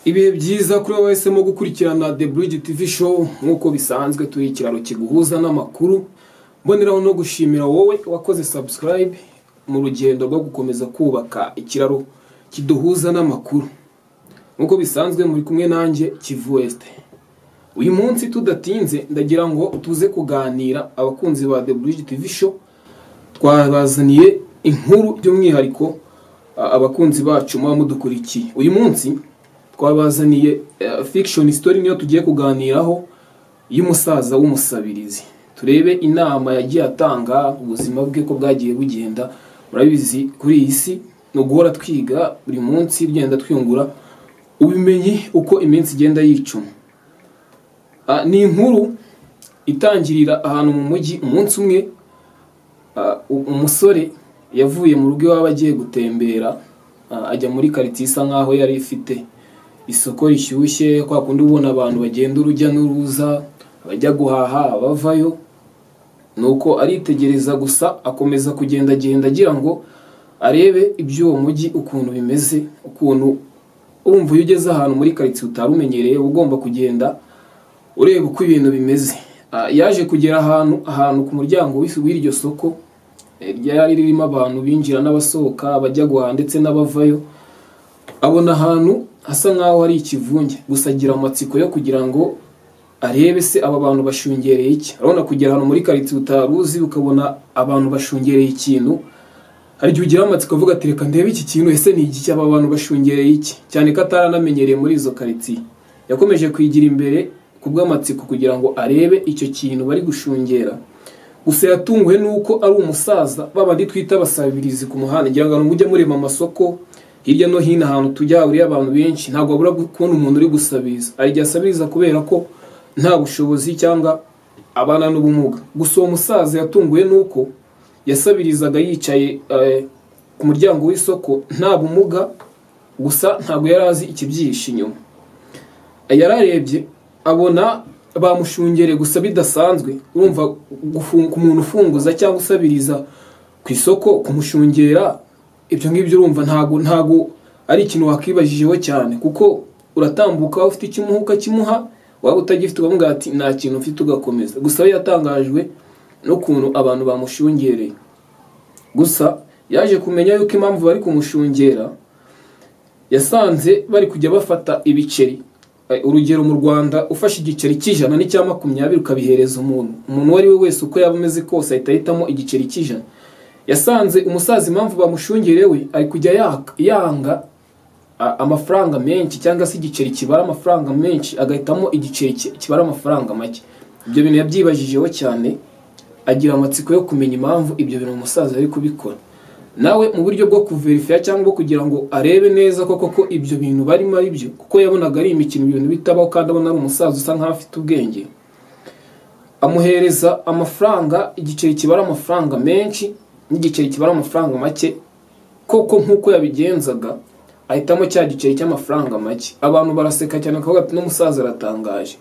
Ibihe byiza kuri wowe wahisemo gukurikirana The Bridge TV Show. Nk'uko bisanzwe, turi ikiraro kiguhuza n'amakuru. Mboneraho no gushimira wowe wakoze subscribe mu rugendo rwo gukomeza kubaka ikiraro kiduhuza n'amakuru. Nk'uko bisanzwe, muri kumwe nanjye Kivu West. Uyu munsi tudatinze, ndagira ngo tuze kuganira. Abakunzi ba The Bridge TV Show, twabazaniye inkuru, by'umwihariko abakunzi bacu muba mudukurikiye. Uyu munsi twabazaniye fiction story, niyo tugiye kuganiraho, y'umusaza w'umusabirizi. Turebe inama yagiye atanga, ubuzima bwe ko bwagiye bugenda. Murabizi, kuri iyi si ni uguhora twiga buri munsi, tugenda twiyungura ubumenyi uko iminsi igenda yicuma. Ni inkuru itangirira ahantu mu mujyi. Umunsi umwe umusore yavuye mu rugo iwabo agiye gutembera, ajya muri karitsiye isa nkaho yari ifite isoko rishyushye, kwa kundi ubona abantu bagenda urujya n'uruza, bajya guhaha, bavayo. Nuko aritegereza gusa, akomeza kugendagenda agira ngo arebe iby'uwo mujyi ukuntu bimeze. Ukuntu urumva, iyo ugeze ahantu muri karitsiye utari umenyereye, uba ugomba kugenda ureba uko ibintu bimeze. Yaje kugera ahantu ku muryango w'iryo soko, ryari ririmo abantu binjira n'abasohoka, bajya guhaha ndetse n'abavayo. Abona ahantu hasa nk'aho hari ikivunge, gusa agira amatsiko yo kugira ngo arebe se aba bantu bashungereye iki. Urabona, kugera ahantu muri karitsiye utari uzi, ukabona abantu bashungereye ikintu, hari igihe ugira amatsiko avuga ati: "Reka ndebe iki kintu, ese ni igiki? Aba bantu bashungereye iki?" Cyane ko ataranamenyereye muri izo karitsiye. Yakomeje kwigira imbere ku bw'amatsiko kugira ngo arebe icyo kintu bari gushungera. Gusa yatunguwe n'uko ari umusaza, babandi twita abasabirizi ku muhanda. Ngira ngo mujye murema amasoko hirya no hino, ahantu tujya hahuriye abantu benshi, ntabwo wabura kubona umuntu uri gusabiriza. Hari igihe asabiriza kubera ko nta bushobozi cyangwa abana n'ubumuga. Gusa uwo musaza yatunguwe n'uko yasabirizaga yicaye ku muryango w'isoko, nta bumuga. Gusa ntabwo yari azi ikibyihishe inyuma. Yararebye abona bamushungereye gusa bidasanzwe. Urumva, gufunga umuntu ufunguza cyangwa usabiriza ku isoko, kumushungera ibyo ngibyo, urumva ntago ari ikintu wakwibajijeho cyane, kuko uratambuka, ufite icyo umuha ukakimuha, waba utagifite ukamubwira ati: "Nta kintu ufite," ugakomeza. Gusa we yatangajwe n'ukuntu abantu bamushungereye. Gusa yaje kumenya yuko impamvu bari kumushungera, yasanze bari kujya bafata ibiceri. Urugero, mu Rwanda ufashe igiceri cy'ijana n'icya 20 ukabihereza umuntu uwo ari we wese, uko yaba ameze kose, ahita ahitamo igiceri cy'ijana. Yasanze umusaza, impamvu bamushungereye, we ari kujya yanga amafaranga menshi cyangwa se igiceri kibara amafaranga menshi, agahitamo igiceri kibara amafaranga make. Ibyo bintu yabyibajijeho cyane, agira amatsiko yo kumenya impamvu ibyo bintu umusaza ari kubikora. Nawe mu buryo bwo kuverifiya cyangwa kugira ngo arebe neza ko koko ibyo bintu barimo ari byo, kuko yabonaga ari imikino, ibintu bitabaho, kandi abona ari umusaza usa nkaho afite ubwenge, amuhereza amafaranga, igiceri kibara amafaranga menshi n'igiceri kibara amafaranga make. Koko nk'uko yabigenzaga, ahitamo cya giceri cy'amafaranga make. Abantu baraseka cyane, bakavuga ati: "N'umusaza aratangaje."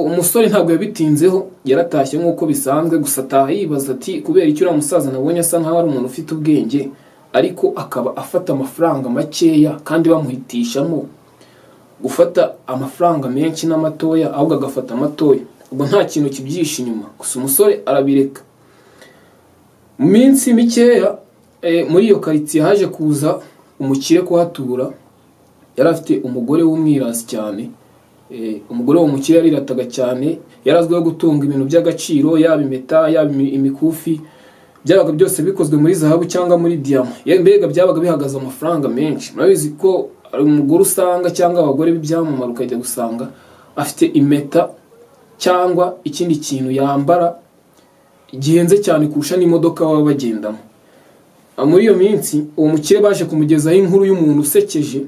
Umusore ntabwo yabitinzeho, yaratashye nk'uko bisanzwe. Gusa ataha yibaza ati: "Kubera icyo uriya musaza nabonye asa nkaho ari umuntu ufite ubwenge, ariko akaba afata amafaranga makeya kandi bamuhitishamo gufata amafaranga menshi n'amatoya, ahubwo agafata amatoya, ubwo nta kintu kibyihishe inyuma?" Gusa umusore arabireka. Mu minsi mikeya, muri iyo karitsiye haje kuza umukire kuhatura. Yari afite umugore w'umwirasi cyane. Umugore w'uwo mukire yarirataga cyane, yari azwiho gutunga ibintu by'agaciro, yaba impeta, yaba imikufi, byabaga byose bikozwe muri zahabu cyangwa muri diyama. Mbega byabaga bihagaze amafaranga menshi. Murabizi ko hari umugore usanga, cyangwa abagore b'ibyamamare, ukajya gusanga afite impeta cyangwa ikindi kintu yambara gihenze cyane kurusha n'imodoka baba bagendamo. Muri iyo minsi uwo mukire baje kumugezaho inkuru y'umuntu usekeje,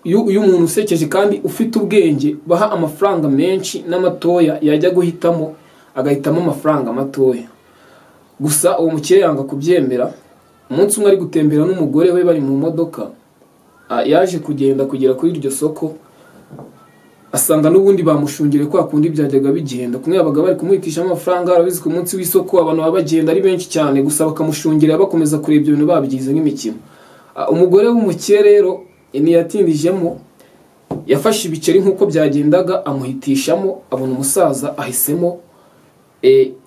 y'umuntu usekeje kandi ufite ubwenge, baha amafaranga menshi n'amatoya, yajya guhitamo agahitamo amafaranga matoya. Gusa uwo mukire yanga kubyemera. Umunsi umwe ari gutembera n'umugore we, bari mu modoka, yaje kugenda kugera kuri iryo soko, asanga n'ubundi bamushungere kwa kundi byajyaga bigenda kumwe, yabaga bari kumuhitisha amafaranga. Arabizi, ku munsi w'isoko abantu baba bagenda ari benshi cyane, gusa bakamushungera, bakomeza kureba ibyo bintu babigize nk'imikino. Umugore w'umukire rero Ntiyatindijemo, yafashe ibiceri nk'uko byagendaga, amuhitishamo, abona umusaza ahisemo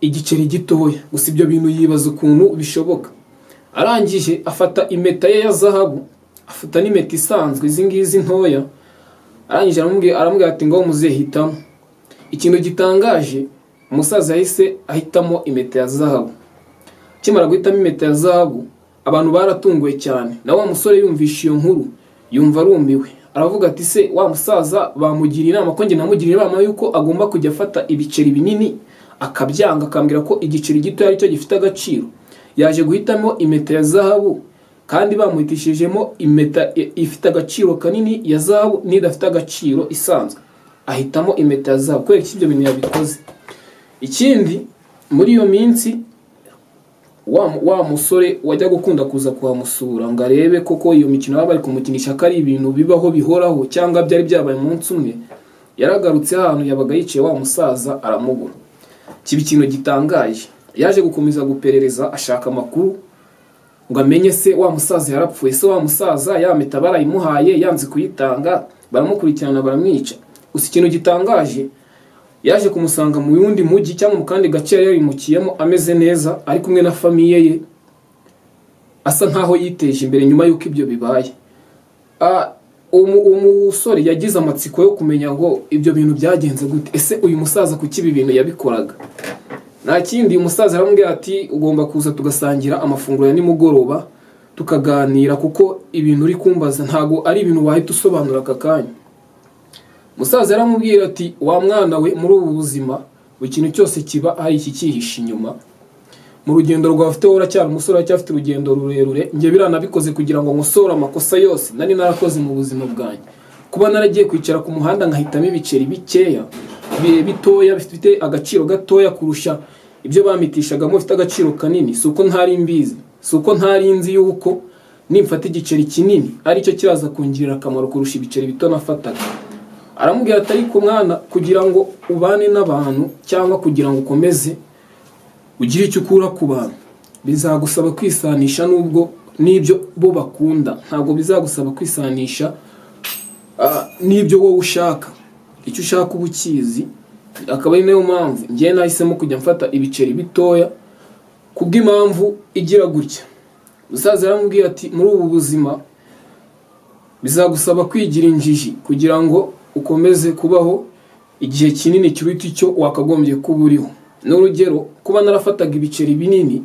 igiceri gitoya. Gusa ibyo bintu yibaza ukuntu bishoboka. Arangije afata impeta ye ya zahabu, afata n'impeta isanzwe, izi ngizi ntoya. Arangije aramubwira ati: "Ngo muzehe, hitamo." Ikintu gitangaje, umusaza yahise ahitamo impeta ya zahabu. Akimara guhitamo impeta ya zahabu, abantu baratunguwe cyane. Na wa musore yumvishe iyo nkuru yumva arumiwe, aravuga ati: "Se wa musaza bamugira inama, ko njye namugira inama yuko agomba kujya afata ibiceri binini akabyanga, akambwira ko igiceri gito aricyo gifite agaciro, yaje guhitamo impeta ya zahabu kandi bamuhitishijemo impeta ifite agaciro kanini ya zahabu n'idafite agaciro isanzwe, ahitamo impeta ya zahabu. Kubera iki ibyo bintu yabikoze?" Ikindi, muri iyo minsi wa musore wajya gukunda kuza kuhamusura ngo arebe koko iyo mikino baba bari kumukinisha ko ari ibintu bibaho bihoraho cyangwa byari byabaye umunsi umwe, yaragarutse ahantu yabaga yicaye wa musaza, aramubura. Kiba ikintu gitangaje. Yaje gukomeza guperereza, ashaka amakuru ngo amenye se wa musaza yarapfuye, se wa musaza ya mpeta barayimuhaye yanze kuyitanga, baramukurikirana baramwica. Gusa ikintu gitangaje, yaje kumusanga mu wundi mujyi cyangwa mu kandi gace yari yarimukiyemo, ameze neza, ari kumwe na famille ye, asa nkaho yiteje imbere nyuma y'uko ibyo bibaye. Uwo musore yagize amatsiko yo kumenya ngo ibyo bintu byagenze gute, ese uyu musaza kuki ibi bintu yabikoraga? Nta kindi, umusaza aramubwira ati: "Ugomba kuza tugasangira amafunguro ya nimugoroba, tukaganira, kuko ibintu uri kumbaza ntabwo ari ibintu wahita usobanura aka kanya." Umusaza yaramubwira ati: "Wa mwana we, muri ubu buzima buri kintu cyose kiba hari ikikihishe inyuma. Mu rugendo rwawe ufite, wowe uracyari umusore, uracyafite urugendo rurerure. Njye biranabikoze kugira ngo nkosore amakosa yose nari narakoze mu buzima bwanjye. Kuba naragiye kwicara ku muhanda nkahitamo ibiceri bikeya, bitoya, bifite agaciro gatoya kurusha ibyo bampitishagamo bifite agaciro kanini, si uko ntari mbizi, si uko ntari nzi yuko nimfata igiceri kinini aricyo kiraza kungirira akamaro kurusha ibiceri bito nafataga." Aramubwira ati: "Ariko mwana, kugira ngo ubane n'abantu cyangwa kugira ngo ukomeze ugire icyo ukura ku bantu, bizagusaba kwisanisha n'ubwo n'ibyo bo bakunda. Ntabwo bizagusaba kwisanisha n'ibyo wowe ushaka. Icyo ushaka uba ukizi. Akaba ari nayo mpamvu ngewe nahisemo kujya mfata ibiceri bitoya kubw'impamvu igira gutya." Umusaza yaramubwiye ati: "Muri ubu buzima bizagusaba kwigira injiji kugira ngo ukomeze kubaho igihe kinini kiruta icyo wakagombye kuba uriho. N'urugero, kuba narafataga ibiceri binini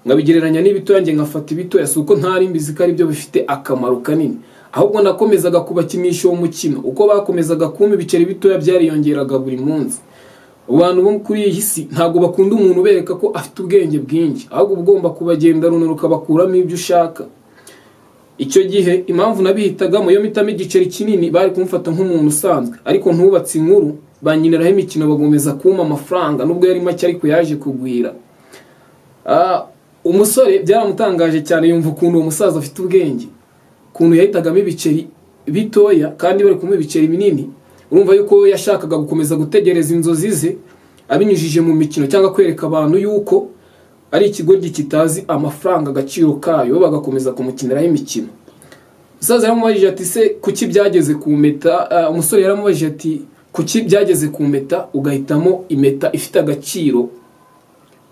nkabigereranya n'ibitoya, njye nkafata ibitoya, si uko ntari mbizi ko aribyo bifite akamaro kanini, ahubwo nakomezaga kubakinisha uwo mukino. Uko bakomezaga kumpa ibiceri bitoya, byariyongeraga buri munsi. Abantu bo kuri iyi si ntabwo bakunda umuntu ubereka ko afite ubwenge bwinshi, ahubwo uba ugomba kubagenda runura ukabakuramo ibyo ushaka. Icyo gihe impamvu nabihitagamo, iyo mpitamo igiceri kinini bari kumfata nk'umuntu usanzwe, ariko ntubatse inkuru, banyiniraho imikino, bagomeza kumpa amafaranga nubwo yari make, ariko yaje kugwira." Umusore byaramutangaje cyane, yumva ukuntu uwo musaza afite ubwenge, ukuntu yahitagamo ibiceri bitoya kandi bari kumuha ibiceri binini. Urumva yuko yashakaga gukomeza gutegereza inzozi ze abinyujije mu mikino, cyangwa kwereka abantu yuko ari ikigoryi kitazi amafaranga agaciro kayo, bagakomeza kumukiniraho imikino. Umusaza yaramubajije ati: "Se kuki byageze ku mpeta?" Umusore yaramubajije ati: "Kuki byageze ku mpeta ugahitamo impeta ifite agaciro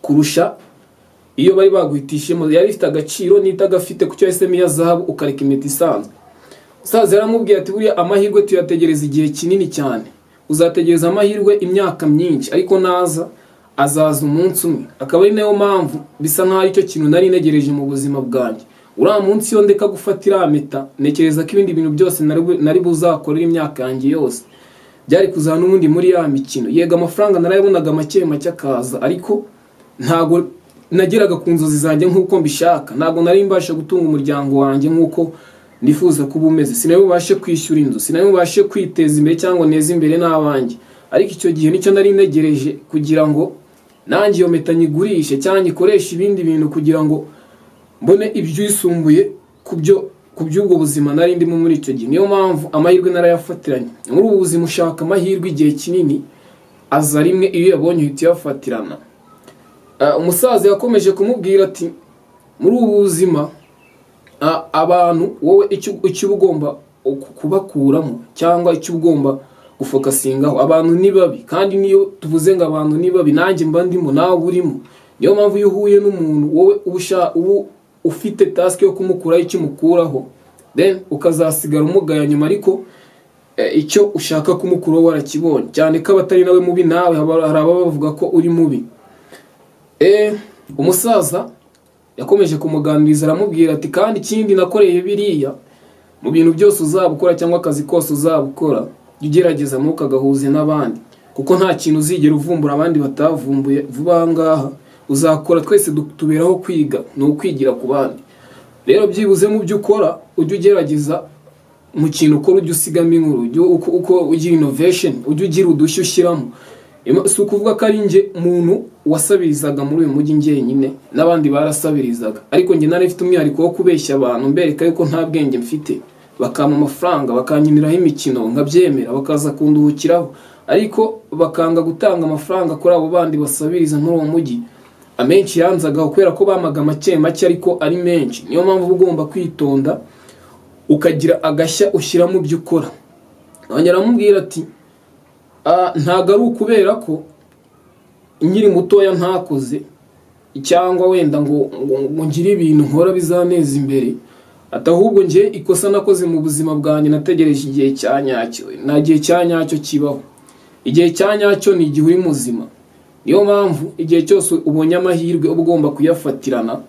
kurusha iyo bari baguhitishemo, yari ifite agaciro n'itagafite? Kuki wahisemo iya zahabu ukareka impeta isanzwe?" Umusaza yaramubwiye ati: "Buriya amahirwe tuyategereza igihe kinini cyane. Uzategereza amahirwe imyaka myinshi, ariko naza azaza umunsi umwe. Akaba ari nayo mpamvu bisa nkaho aricyo kintu nari ntegereje mu buzima bwanjye. Uriya munsi iyo ndeka gufata iriya mpeta, ntekereza ko ibindi bintu byose nari buzakorera imyaka yanjye yose byari kuzana n'ubundi muri ya mikino. Yego, amafaranga narayabonaga make make akaza, ariko ntabwo nageraga ku nzozi zanjye nk'uko mbishaka. Ntabwo nari mbasha gutunga umuryango wanjye nk'uko nifuza kuba umeze, sinari bubashe kwishyura inzu, sinari bubashe kwiteza imbere cyangwa neza imbere n'abanjye. Ariko icyo gihe nicyo nari ntegereje kugira ngo nanjye iyo mpeta nyigurishe cyangwa nyikoreshe ibindi bintu kugira ngo mbone ibyisumbuye ku by'ubwo buzima nari ndimo muri icyo gihe. Niyo mpamvu amahirwe narayafatiranye. Muri ubu buzima ushaka amahirwe igihe kinini, aza rimwe, iyo uyabonye uhita uyafatirana." Umusaza yakomeje kumubwira ati: "Muri ubu buzima Abantu wowe icyo uba ugomba kubakuramo cyangwa icyo uba ugomba gufocusingaho, abantu ni babi. Kandi niyo tuvuze ngo abantu ni babi, nanjye mba ndimo, nawe urimo. Niyo mpamvu iyo uhuye n'umuntu, wowe uba ufite task yo kumukuraho icyo umukuraho, then ukazasigara umugaya nyuma. Ariko icyo ushaka kumukuraho warakibonye, cyane ko abatari nawe mubi, nawe hari ababa bavuga ko uri mubi. Umusaza yakomeje kumuganiriza, aramubwira ati: "Kandi ikindi nakoreye biriya, mu bintu byose uzaba ukora cyangwa akazi kose uzaba ukora, jya ugerageza ntukagahuze n'abandi, kuko nta kintu uzigera uvumbura abandi batavumbuye vuba aha ngaha. Uzakora, twese tuberaho kwiga, ni ukwigira ku bandi. Rero byibuze mu byo ukora, ujye ugerageza mu kintu ukora ujye usigamo inkuru, ujye uko ugira innovation, ujye ugira udushya ushyiramo." Si ukuvuga ko ari njye muntu wasabirizaga muri uyu mujyi njyenyine, n'abandi barasabirizaga, ariko njye nari mfite umwihariko wo kubeshya abantu, mbereka yuko nta bwenge mfite, bakampa amafaranga, bakankiniraho imikino nkabyemera, bakaza kunduhukiraho, ariko bakanga gutanga amafaranga kuri abo bandi basabiriza muri uwo mujyi. Amenshi yanzagaho kubera ko bamaga make make ariko ari menshi. Niyo mpamvu uba ugomba kwitonda, ukagira agashya ushyira mu byo ukora." Arongera aramubwira ati: "Ntabwo ari ukubera ko nkiri mutoya ntakoze cyangwa wenda ngo ngire ibintu nkora bizaneza imbere," ati: "ahubwo njye ikosa nakoze mu buzima bwanjye, nategereje igihe cya nyacyo. Nta gihe cya nyacyo kibaho. Igihe cya nyacyo ni igihe uri muzima. Niyo mpamvu igihe cyose ubonye amahirwe uba ugomba kuyafatirana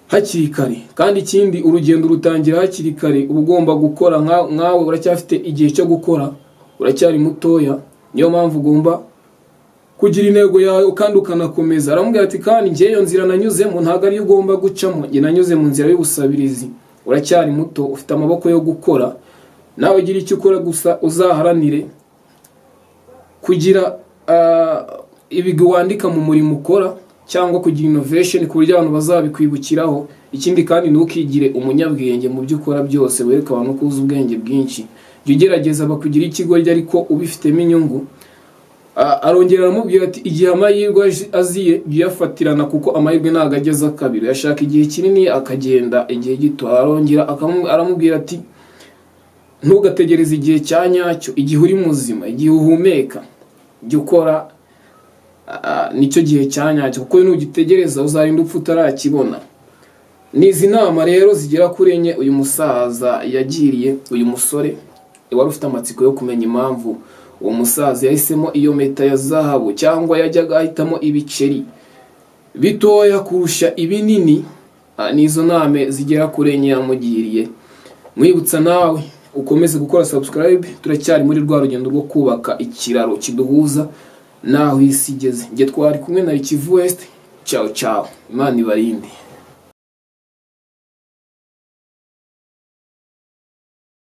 hakiri kare. Kandi ikindi, urugendo rutangira hakiri kare. Uba ugomba gukora. Nkawe uracyafite igihe cyo gukora, uracyari mutoya. Niyo mpamvu ugomba kugira intego yawe kandi ukanakomeza." Aramubwira ati: "Kandi njye iyo nzira nanyuzemo ntabwo ariyo ugomba gucamo. Njye nanyuze mu nzira y'ubusabirizi. Uracyari muto, ufite amaboko yo gukora, nawe gira icyo ukora. Gusa uzaharanire kugira ibigwi wandika mu murimo ukora cyangwa kugira innovation ku buryo abantu bazabikwibukiraho. Ikindi kandi, ntukigire umunyabwenge mu byo ukora byose, wereke abantu ko uzi ubwenge bwinshi. Jya ugerageza bakugira ikigoryi ariko ubifitemo inyungu." Arongera aramubwira ati: "Igihe amahirwe aziye, jya uyafatirana, kuko amahirwe ntabwo ageza kabiri. Uyashaka igihe kinini, akagenda igihe gito." Arongera aramubwira ati: "Ntugategereze igihe cya nyacyo. Igihe uri muzima, igihe uhumeka, jya ukora. Nicyo gihe cya nyacyo, kuko nugitegereza uzarinda upfa utarakibona." Ni izi nama rero zigera kuri enye uyu musaza yagiriye uyu musore wari ufite amatsiko yo kumenya impamvu uwo musaza yahisemo iyo mpeta ya zahabu, cyangwa yajyaga ahitamo ibiceri bitoya kurusha ibinini. Ni izo nama zigera kuri enye yamugiriye. Mwibutsa nawe ukomeze gukora subscribe. Turacyari muri rwa rugendo rwo kubaka ikiraro kiduhuza naho isi igeze. Njye twari kumwe na Kivu West. Ciao ciao, Imana ibarinde.